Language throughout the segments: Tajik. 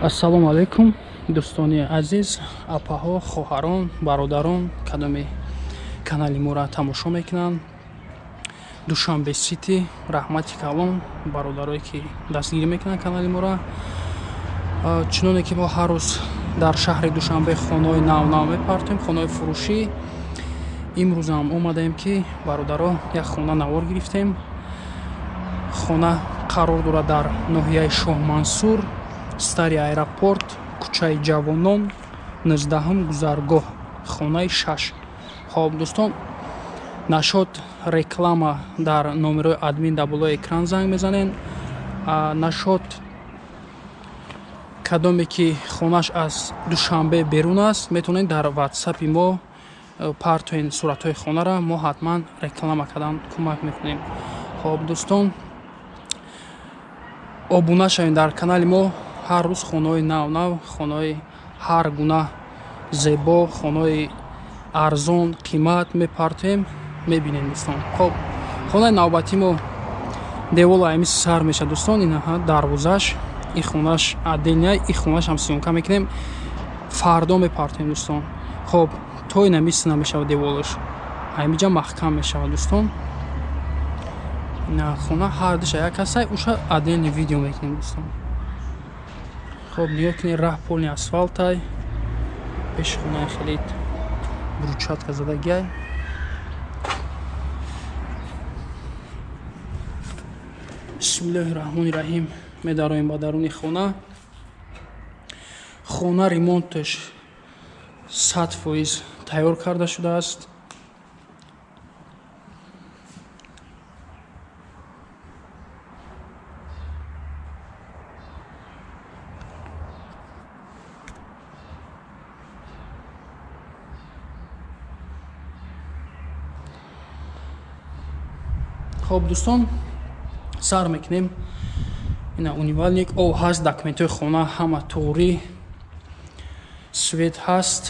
Ассалому алайкум, дӯстони азиз, апаҳо, хоҳарон, бародарон, кадоме канали моро тамошо мекунанд. Душанбе Сити, раҳмати калон бародарое ки дастгирӣ мекунанд канали моро. Чуноне ки мо ҳар рӯз дар шаҳри Душанбе хонаҳои нав-нав мепартоем, хонаҳои фурӯшӣ. Имрӯзам омадаем ки бародаро як хона навор гирифтем. Хона қарор дорад дар ноҳияи Шоҳмансур, Старый аэропорт, кӯчаи Ҷавонон, 19-ум гузаргоҳ, хонаи 6. Хоб, дӯстон, нашод реклама дар номерои админ дар болои экран занг мезанен. Нашод кадоме ки хонаш аз Душанбе берун аст, метавонед дар ватсапи мо партоен суратҳои хонара, мо ҳатман реклама кардан кӯмак мекунем. Хоб, дӯстон, обуна шавем дар канали мо. Ҳар рӯз хонаҳои нав-нав, хонаҳои ҳар гуна зебо, хонаҳои арзон қимат мепартоем, мебинем, дӯстон. Хоб, хонаи навбатии мо девола ами сар мешавад, дӯстон. Инаҳа дарвозаш, и хонаш отдельная, и хонашам съёмка мекунем, фардо мепартоем, дӯстон. Хоб, то ина мисина мешавад деволаш, ҳамиҷа маҳкам мешавад, дӯстон. Ина хона ҳардуша як ҳастай, уша отдельный видео мекунем, дӯстон. Хоб, нигоҳ кунед, раҳ полный асфалтай, пеши хонаи хеле брусчатка задагиай. Бисмиллоҳи раҳмони раҳим. Медароем ба даруни хона. Хона ремонташ 100% тайёр карда шудааст. Хоб, дӯстон, сар мекунем. Ина умывальник, об ҳаст, документҳои хона ҳама туғрӣ, свет ҳаст,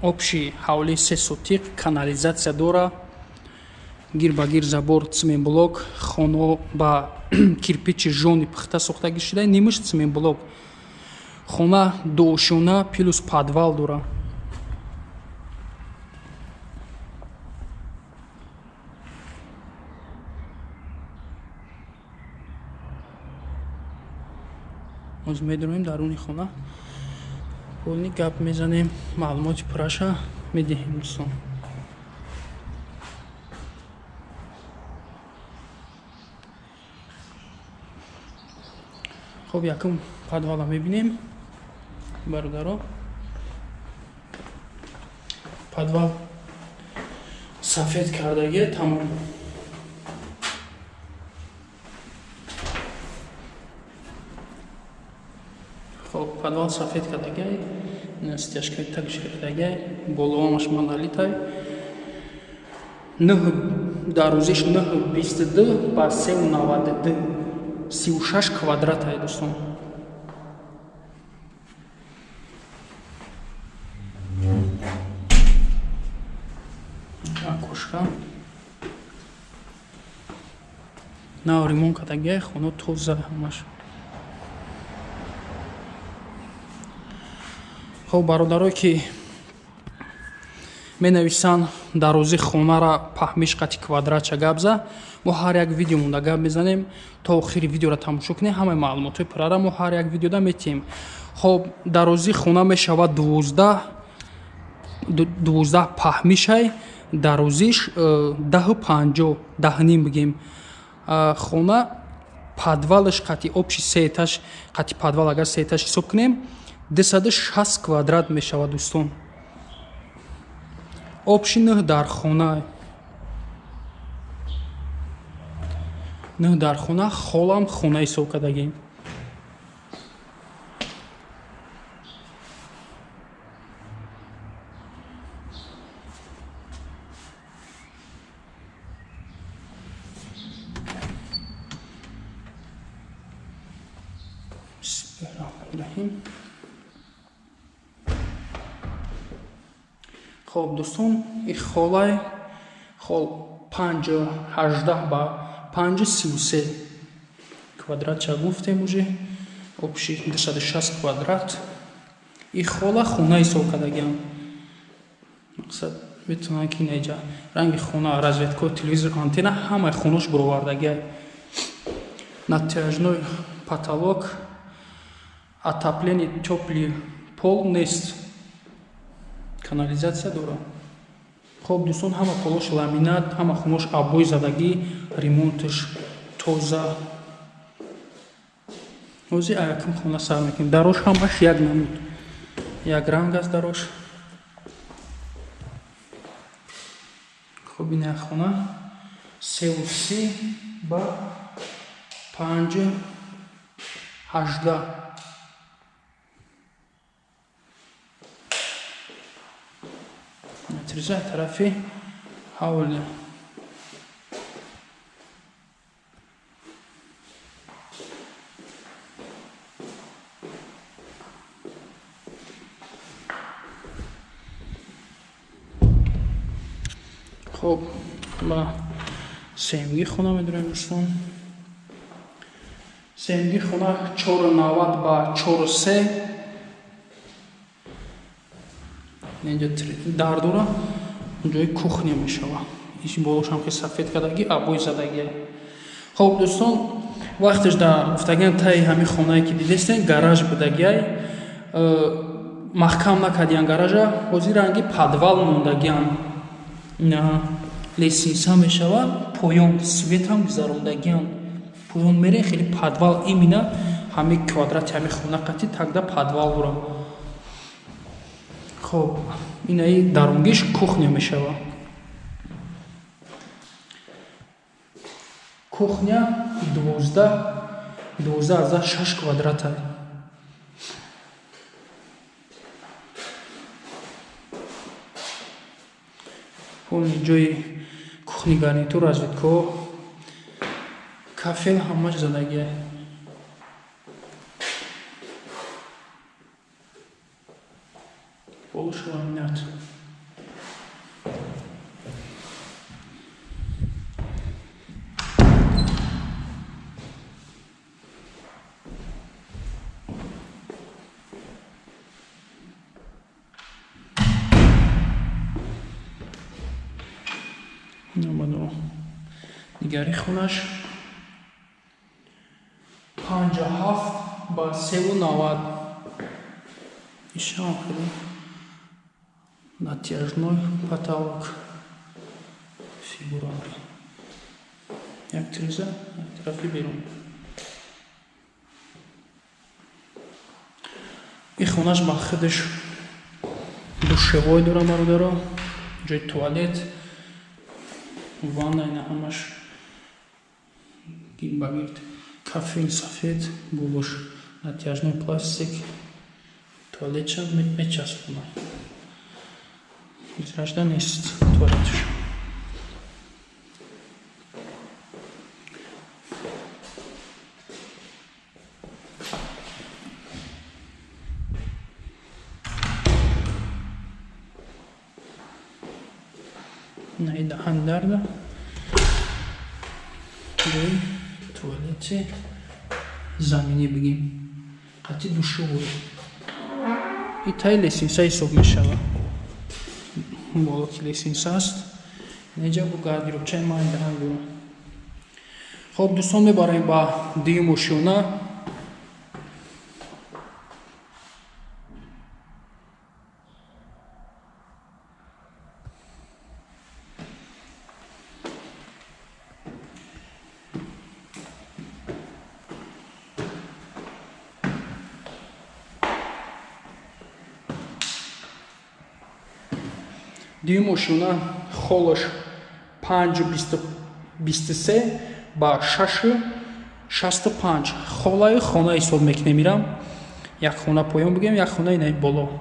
общий ҳавлии 3 сотиқ, канализация дора, гир ба гир забор цементблок, хоно ба кирпичи жёный пухта сохтагӣ шуда, нимаш цементблок. Хона дуошёна плюс подвал дора. Ҳозир медароем даруни хона, полный гап мезанем, маълумоти пурраша медиҳем, дӯстон. Хоб, якум подвала мебинем, бародаро. Подвал сафед кардагия, тамом. Хоб, подвал сафед кардагиай, стяжкаи такш рехтагиай, болоамаш монолитай. Нӯҳ дарозиш 9,22 ба 3,92, 36 квадратай, дӯстон. Окошка нав ремонт кардагиай, хона тоза ҳамаш. Хоб, бародарое ки менависанд, дарозии хонара паҳмиш қати квадратча гап за, мо ҳар як видео монда гап мезанем. То охири видеоро тамошо кунед, ҳамаи маълумотҳои пуррара мо ҳар як видеода метиҳем. Хоб, дарозии хона мешавад 12, 12 паҳмишай, дарозиш 10,50, 10,5 бигем. Хона подвалаш қати общий се этаж, қати подвал агар се этаж ҳисоб кунем, 260 квадрат мешавад, дӯстон. Общий нӯҳ дар хона, нӯҳ дар хона, холам хона ҳисоб кардагем. Бисмиллоҳи. Хоб, дӯстон, и холай хол 5,18 ба 5,33 квадратча гуфтем уже. Общий 260 квадрат. И хола хона ҳисоб кардагиам. Мақсад метавонанд ки инҷа ранги хона, розетка, телевизор, антенна ҳамаи хонош буровардагиай. Натяжной потолок, отопление, тёплый пол нест. Канализация дорад. Хоб дӯстон, ҳама полош ламинат, ҳама хонош обой задагӣ, ремонташ тоза. Ҳозир якум хона сар мекунем. Дарош ҳамаш як намуд, як ранг аст дарош. Хоб, ин як хона 3,30 ба 5,18. Триза тарафи ҳавле. Хоб, ба сеюмги хона медурем дӯстон. Сеюмги хона 4,90 ба 4,3. Инҷа дар дора, ҷои кухня мешава. Иш болошам ки сафед кардагӣ, обой задагӣ. Хоб дӯстон, вақтеш дар гуфтагиам таи ҳамин хонае ки дидестен, гараж будагиай. Маҳкам накардиян гаража, ҳозир ранги подвал мондагиан. Ина лестница мешава, поён светам гузарондагиан. Поён мере хеле подвал, именно ҳамин квадрати ҳамин хона қати тагда подвал дора. Хоб, инаи дарунгиш кухня мешава. Кухня 12,6 квадрата. Полный ҷои кухни, гарнитур, розетка, кафел ҳамаш задагиай. Полуш ламинат. Дигари хонаш 57 ба 3,90. Ишам хеле натяжной потолок, фигура. Як триза, як тарафи берун. И хонаш ба худаш душевой дора бародаро, ҷои туалет, ванна, ина ҳамаш гирд ба гирд, кафел сафед, болош натяжной пластик, туалетша мечаспонад. Гузашта нест туалетш. Наи даҳан дарда ҷои туалети заминӣ бигем, қати душевой. И таи лестница ҳисоб мешавад. Боло ки лестница аст, инҷа бо гардеробчаи ман даҳан дорам. Хоб дӯстон, мебарем ба дуюм ошёна. Дуюм ошёна холаш 5,23 ба 6,65. Холаи хона ҳисоб мекунем ирам. Як хона поён бигем, як хона инаи боло.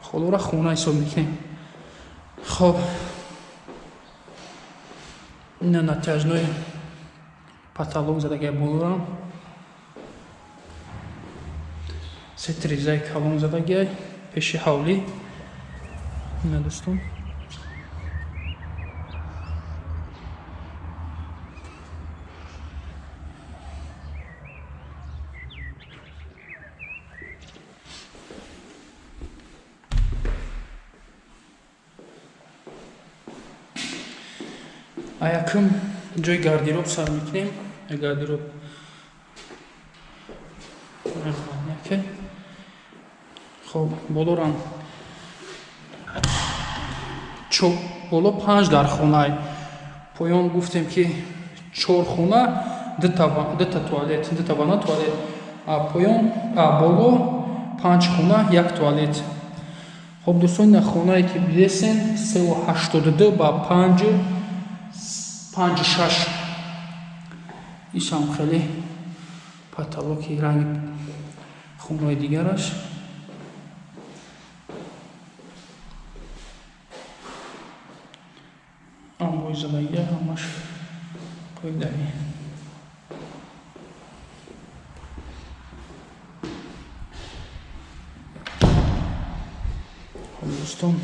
Холора хона ҳисоб мекунем. Хоб, ина натяжной потолок задагия болора. Се тризаи калон задагия пеши ҳавлӣ. Ина дӯстон. Якум ҷои гардероб сар мекунем. Гардероб хоб болорам боло 5 дар хонай. Поён гуфтем ки 4 хона, дута туалет, дута ванна туалет. Поён боло 5 хона, 1 туалет. Хоб дӯстон, ина хонае ки бидесен 3,82 ба 5,6. Ишам хеле потолоки ранги хонаи дигараш. Амбои задагия ҳамаш қоидави. Хоб дӯстон,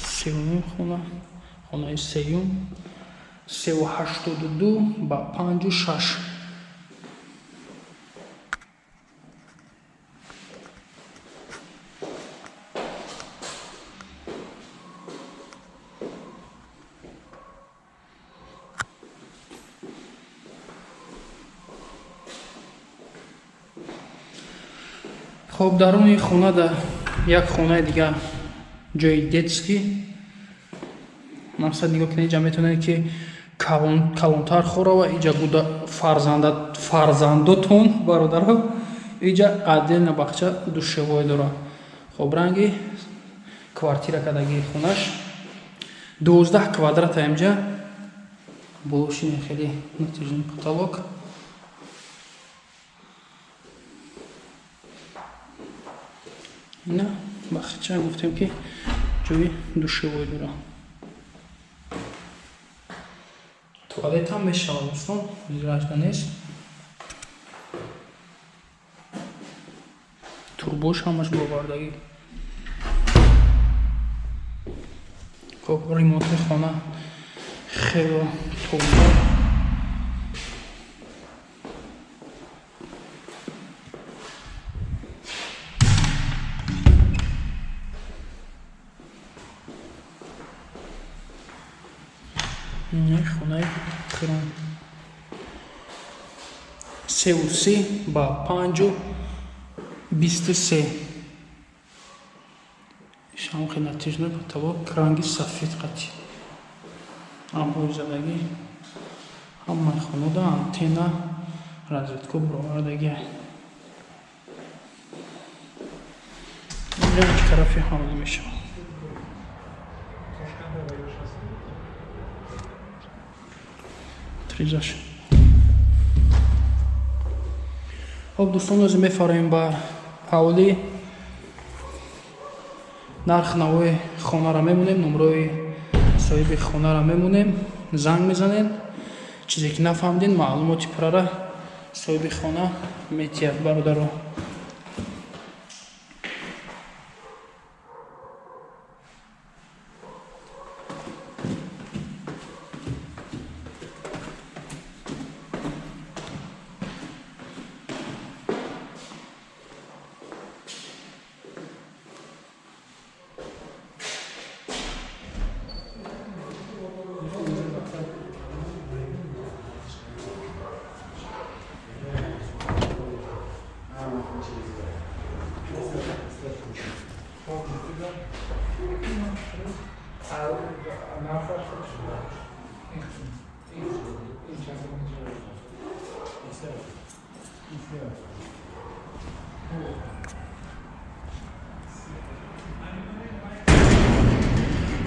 сеюмин хона, хонаи сеюм 3,82 ба 5,6. Хоб даруни хона да як хонаи дига ҷои детский. Мақсад нигоҳ кунед, инҷа метавонед ки калонтар хӯрава, инҷа фарзандотон бародаро, инҷа отдельно бахча душевой дорад. Хоб ранги квартира кардагии хонаш 12 квадрата инҷа. Болошини хеле натяжной потолок. Ина бахча гуфтем ки ҷои душевой дорад. Туалет ҳам мешавад дӯстон, зиражда нест. Турбош ҳамаш бовардагӣ. Хоб ремонти хона хело тоза. Хонаи хирон 3,3 ба 5,23. Ишам хеле натяжной потолок, ранги сафед қатӣ. Амбои задагӣ ҳамаи хонада антенна, розетка баровардагӣ. Инҷа тарафи ҳамла мешавад. Тризаш. Хоб дӯстон, ҳозир мефароем ба ҳавлӣ. Нарх навои хонаро мемонем, номрои соҳиби хонаро мемонем, занг мезанем. Чизе ки нафаҳмидин, маълумоти пуррара соҳиби хона метиҳад бародаро.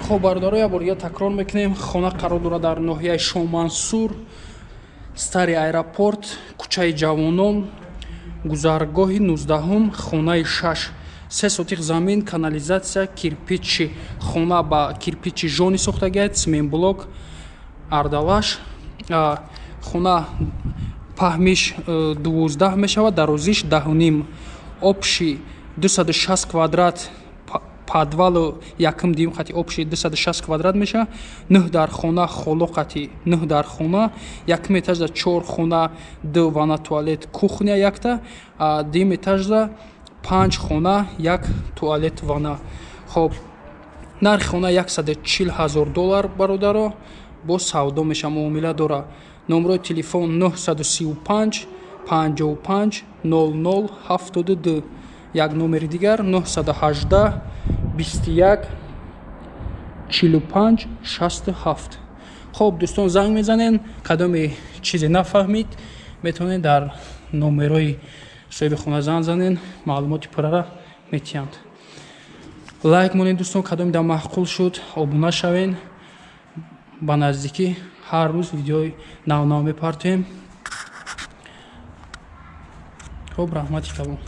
Хоб бародаро, як бор дига такрор мекунем. Хона қарор дорад дар ноҳияи Шомансур, стари аэропорт, кӯчаи Ҷавонон, гузаргоҳи 19, хонаи 6. 3 сотих замин, канализатсия, кирпичи хона ба кирпичи жони сохтагиад, цементблок, ардалаш. Хона паҳмиш 12 мешавад, дарозиш 10,5. Обши 260 квадрат, подвалу якум дуюм хати обши 260 квадрат мешавад. 9 дар хона, холо хати 9 дар хона, якум этажда 4 хона, 2 ванна туалет, кухня якта, дуюм этажда 5 хона, 1 туалет ванна. Хоб Нархи хона 140 000 доллар, бародаро, бо савдо меша, муомила дора. Номерои телефон 935 55 00 72. Як номери дигар 918 21 45 67. Хоб, дӯстон, занг мезанен, кадоме чизе нафаҳмид, метавонед дар номерои соҳиби хона занг занен, маълумоти пуррара метиҳанд. Лайк монед, дӯстон, кадоме дар маъқул шуд, обуна шавен. Ба наздикӣ ҳар рӯз видеои навнав мепартоем. Хоб, раҳмати калон.